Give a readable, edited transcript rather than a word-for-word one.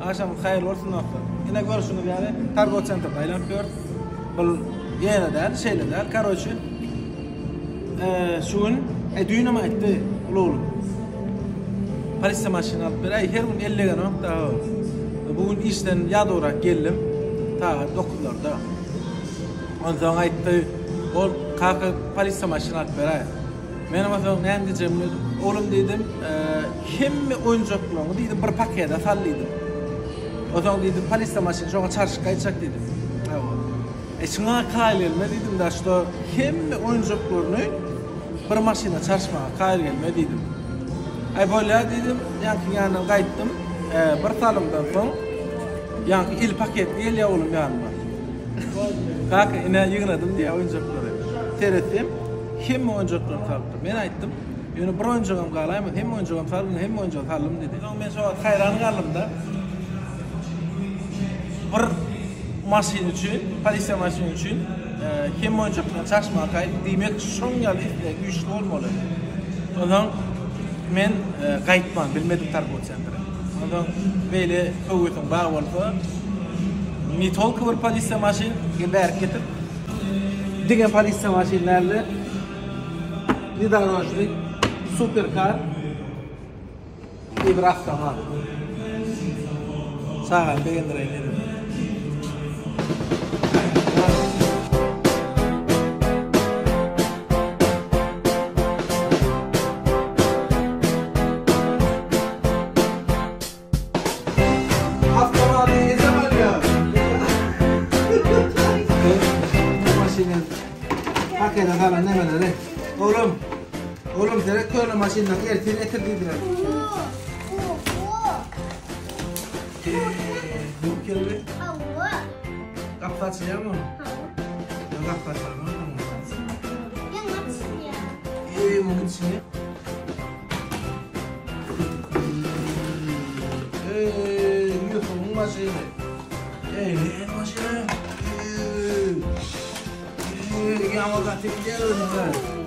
Agşamyňyz haýyrly bolsun dostlar. Ine görşüňiz ýaly targow sentrde aýlanyp ýörüs. Bul ýene däl, şeýle däl. Karoçi şu gün, e, düýnem aýtdy uly oglum. Polisiýa maşyny alyp beräý, her gün ellegenok da. Bu gün işden ýadawrak geldim. Sagat 9-larda. Onsoň aýtdy, ol kaka polisiýa maşyny alyp beräý. Men onsoň näme diýjegimi bilmedim. Oglum diýdim, hemme oýunjaklaryňy diýdim bir pakete sal diýdim. Onsoň diýdim polisiýa maşyny şoňa çarşyk gaýtjak diýdim. Hawa. E şuňa kaýyl gelme diýdim da şo hemme oýunjaklaryny bir maşyna çarşmaga kaýyl gelme diýdim. Aý bolýar diýdim, ýaňky ýanyndan gaýtdym. E, bir salymdan soň ýaňky el paketli gelýär oglum ýanyma. Kaka ine ýygnadym diýýär oýunjaklary. Seretsem hemme oýunjaklaryny salypdyr. Men aýtdym, ýöne bir oýunjagam galaýmaz, hemme oýunjagam saldym, hemme oýunjagy saldym diýdi. Soň men şo wagt haýran galdym-da. Bir maşyn üçin, polisiýa maşyny üçin hemme oýunjaklaryny çaşmaga kaýyl. Diýmek, şoň ýaly isleg güýçli bolmaly. Onsoň men gaýtman bilmedim targowy sentre. Onsoň beýle höwesiň bar bolsa, ne tolko bir polisiýa maşyn, gel bärik getir. Diňe polisiýa maşyn däldi. Nedorojnyý superkar i bir awtomat. Çagany begendireýin dedim. Awtomaty ejem alýar. Maşyny pakete salan nemeleri. Oglum, oglum seret köne maşyndan ertir getir diýdiler. Bu keldi. Hawa. Gapy açylýarmy? Hawa. Gapy açylýarmy? Ýaňy açylýar. Eý, munuň içine. Eý, Ýusubyň maşyny. Eý, näme maşyny? Eý, ýaňy gaty gidýär özüňe.